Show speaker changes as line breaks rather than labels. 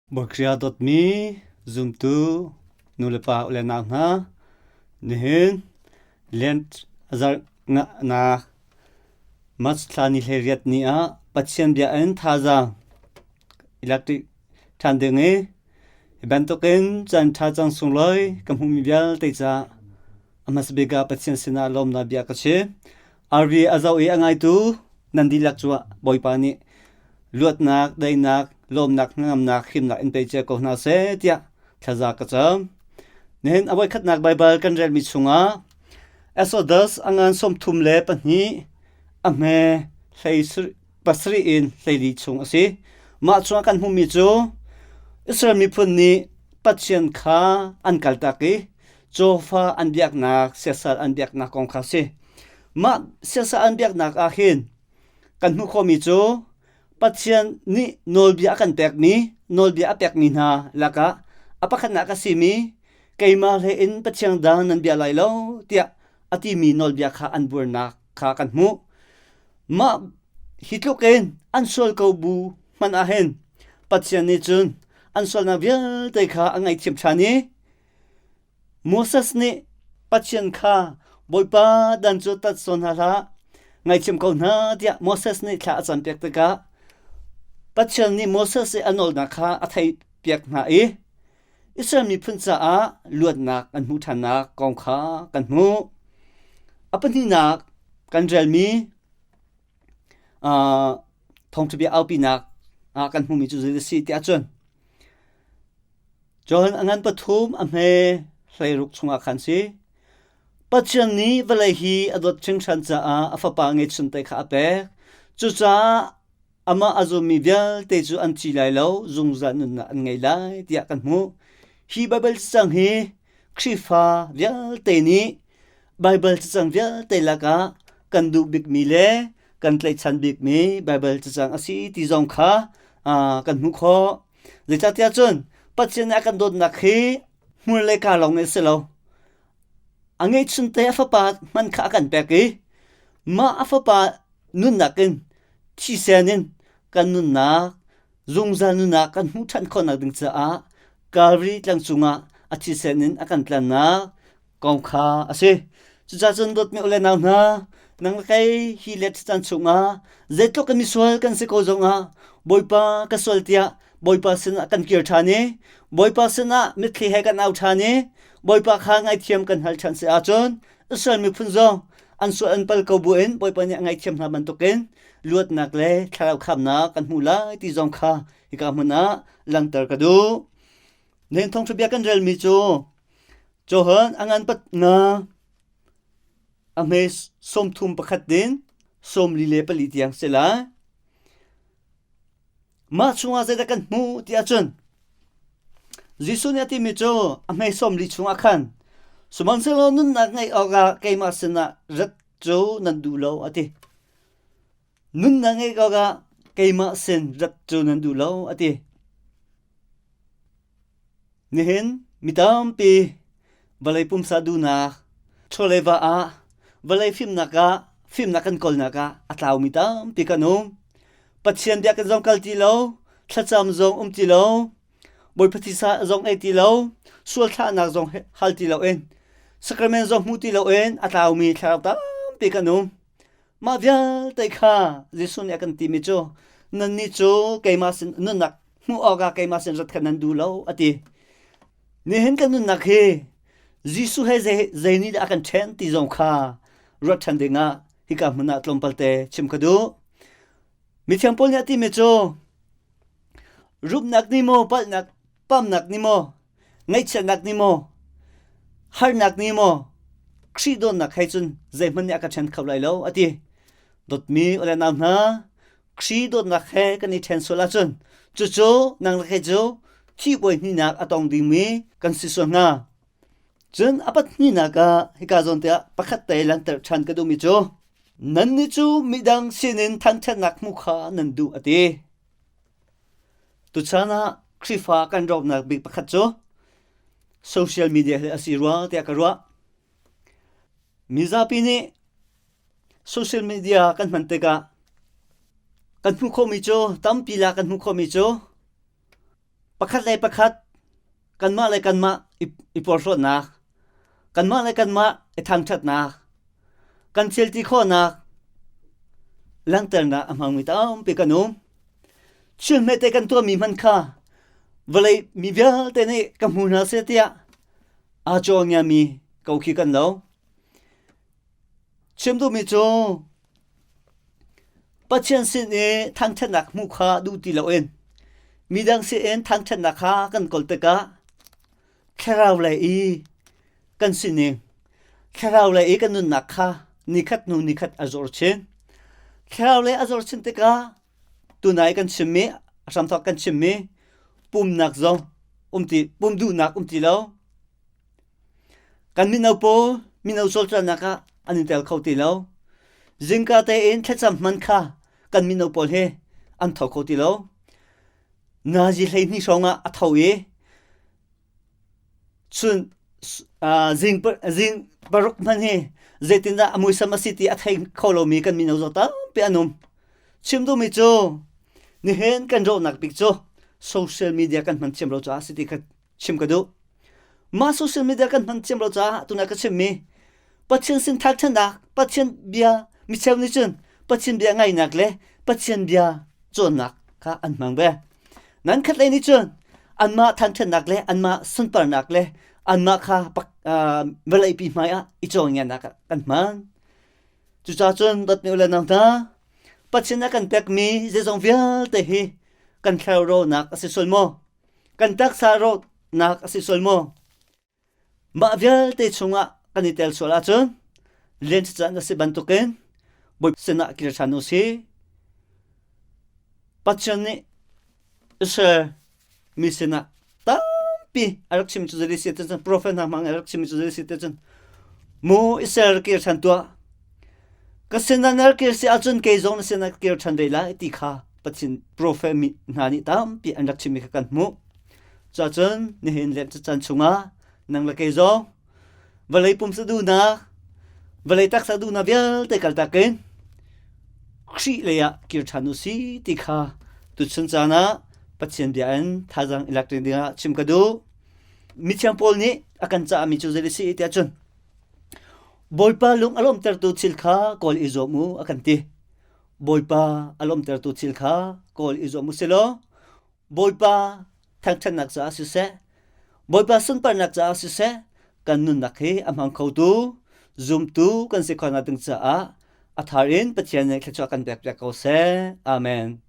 Bawikhria dawtmi zumtu nulepa u le nau hna, nihin Lent zarh ngahnak March thla ni 18 ni ah Pathian bia in thazaang electric ṭhan ding i hi bantukin caan ṭha cang sunglawi ka hmuhmi vialte caah a hmasa bik ah Pathian sinah lawmnak bia ka chim. RV a zoh i a ngaitu nan dihlak cu Bawipa nih luatnak, daihnak, lawmnak, hnangamnak, himnak in pe cia ko hna seh tiah thlaza ka cam. Nihin a voikhatnak Baibal kan relmi chungah Exodus a ngan 32 a hme hlei pasarih in hleili chung a si. Mah chungah kan hmuhmi cu Israel miphun nih Pathian kha an kaltak i cawfa an biaknak, siasal an biaknak kong kha a si. Mah siasal an biaknak ah hin kan hmuh khawhmi cu Pathian nih nawlbia a kan pekmi, nawlbia a pekmi hna lakah a pakhatnak a simi keimah hlei in Pathian dang nan bia lai lo tiah a timi nawlbia kha an buarnak kha kan hmuh. Mah hi tluk in an sual ko bu hmanh ah hin Pathian nih cun an sualnak vialte kha a ngaihthiam ṭhan i Moses nih Pathian kha Bawipa dan cu tat sawn hna hlah, ngaithiam ko hna tiah Moses nih thla a campiak tikah Pathian nih Moses i a nawlnak kha a theihpiak hna i Israel miphun caah luatnak an hmuh ṭhannak kong kha kan hmuh. A pahnihnak kan relmi uh, thawngṭhabia aupinak ah kan hmuhmi cu zei a si tiah cun Cun a ngan pathum a hme hleiruk chungah khan si. Pathian nih vawlei hi a dawt hringhran caah a fapa ngeihchunte kha a pek. Cucaah amah a zummi vialte cu an thi lai lo, zungzal nunnak an ngei lai tiah kan hmuh. Hi Baibal cacang hi Khrihfa vialte nih Baibal cacang vialte lakah kan duh bikmi le kan tlaihchan bikmi Baibal cacang a si ti zong kha kan hmuh khawh. Zeicahtiah cun Pathian nih a kan dawtnak hi hmur le kaa lawng nih a si lo. A ngeihchunte a fapa hmanh kha a kan pek i mah a fapa nunnak in thisen in kan nunnak zungzal nunnak kan hmuh ṭhan khawhnak ding caah Calvary tlang cungah a thisen in a kan tlannak kong kha a si. Cucaah cun dawtmi u le nau hna, nang le kei hi let caan chungah zeitluk kan misual kan si ko zongah Bawipa ka sual tiah Bawipa sinah kan kir ṭhan i Bawipa sinah mitthli he kan au ṭhan i Bawipa kha ngaithiam kan hal ṭhan si ahcun Israel miphun zong an sual an pal ko buin Bawipa nih a ngaihthiam hna bantukin luatnak le thlarau khamnak kan hmu lai ti zong kha hika hmun ah langhter ka duh. Nen thawngṭha bia kan relmi cu Johan a ngan pat nga a hme 31 din 44 tiang si lai. Mah chungah zeidah kan hmuh ti ahcun Jesuh nih a timi cu a hme 40 chungah khan sihmanhsehlaw nunnak ngeih awkah keimah sinah rat cu nan duh lo a ti. Nunnak ngeih awkah keimah sin rat cu nan duh lo a ti. Nihin mi tampi vawlei pumsa duhnak, chawlei va ah, vawlei fimnak ah, fimnak kan kawlnak ah a tlaumi tampi kan um. Pathian biakinn zong kal ti lo, thlacam zong um ti lo, Bawipa thisa zong ei ti lo, sual thlahnak zong hal ti loin, sacrament zong hmu ti loin a tlaumi thlarau tampi kan um. Mah vialte kha Jesuh nih a kan timi cu nannih cu keimah sin nunnak hmuh awkah keimah sin rat kha nan duh lo a ti. Nihin kan nunnak hi Jesuh he zei, zei nih dah a kan ṭhen ti zong kha ruat ṭhan dingah hika hmun ah tlawmpal te chim ka duh. Mithiang Paul nih a timi cu rumnak nih maw palhnak pamnak nih maw ngaihchiatnak nih maw harnak nih maw Khrih dawtnak he cun zeihmanh nih a ka ṭhen kho lai lo a ti dawtmi u le nau hna Khrih dawtnak he kan i ṭhen sual ahcun cucu nang le kei cu thih bawi hnihnak a tong dingmi kan si sual hnga cun a pahnihnak ah hika zawn te ah pakhat te langhter ṭhan ka duhmi cu nannih cu midang sinin thangṭhatnak hmuh kha nan duh a ti Tuchan ah Khrihfa kan rawknak bik pakhat cu social media hi a si rua tiah ka ruah. Mizapi nih social media kan hman tikah kan hmuh khawhmi cu tampi la kan hmuh khawhmi cu Pakhat le pakhat kanmah le kanmah i porhlawtnak, kanmah le kanmah i thangṭhatnak, kan thil ti khawhnak langhternak a hmangmi tampi kan um. Thil hmete kan tuahmi hmanh kha vawlei mi vialte nih ka hmu hna seh tiah aa cawngiami ko khi kan lo. Chim duhmi cu Pathian sin i thangṭhatnak hmuh kha duh ti loin midang sin thangṭhatnak kha kan kawl tikah thlarau lei i kan sining, thlarau lei i kan nunnak kha nikhat hnu nikhat a zor chin. Thlarau lei a zor chin tikah tunai kan chimmi, a hramthawk kan chimmi pumnak zong um ti, pum duhnak um ti lo. Kan mino pawl mino cawlcanghnak ah an i tel kho ti lo. Zingka tein thlacam hman kha kan mino pawl hi an tho kho ti lo. Nazi 12 hrawng ah a tho i chun zing zing paruk hman hi zeitindah a muisam a si ti a thei kho lomi kan mino zong tampi an um. Chim duhmi cu nihin kan rawhnak bik cu social media kan hman thiam lo caah a si ti kha chim ka duh. Mah social media kan hman thiam lo caah tuna ka chimmi Pathian sin thangṭhatnak, Pathian bia micheu nih cun Pathian bia ngaihnak le Pathian bia cawnnak kha an hmang ve. Nan khat lei nih cun anmah thangṭhatnak le anmah sunparnak le anmah kha vawleipi hmai ah i cawngianak ah kan hman. Cucaah cun dawtmi u le nau hna, Pathian a kan pekmi zeizong vialte hi kan thlarau a si sual maw? Kan taksa rawhnak a si sual maw? Mah vialte chungah kan i tel sual ahcun lian caan a si bantukin Bawi sinah kir ṭhan u sih. Pathian nih Israel mi sinah tampi a rak chim cu zei si cun profet hna hmang a rak chim cu zei si cun mu Israel kir ṭhan tuah ka sinah na rak kir si ahcun kei zong na sinah kir ṭhan ve lai ti kha Pathian profet mi hna nih tampi an rak chimmi kha kan hmuh. Cuahcun nihin le caan chungah nang le kei zong vawlei pumsa duhnak, vawlei taksa duhnak vialte kaltak in Khrih lei ah kir ṭhan u si ti kha tuchun caan ah Pathian bia in thazaang i lak ding ah chim ka duh. Mithiang Paul nih a kan cahmi cu zei a si tiah cun Bawipa lung a lawmhtertu thil kha kawl i zuam u a kan ti. Bawipa a lawmhtertu thil kha kawl i zuam u si law Bawipa thangṭhatnak caah siseh, Bawipa sunparnak caah siseh, kan nunnak hi a hmang khotu, zumtu kan si khawhnak ding caah a thar in Pathian nih thluachuah kan pek piak ko seh. Amen.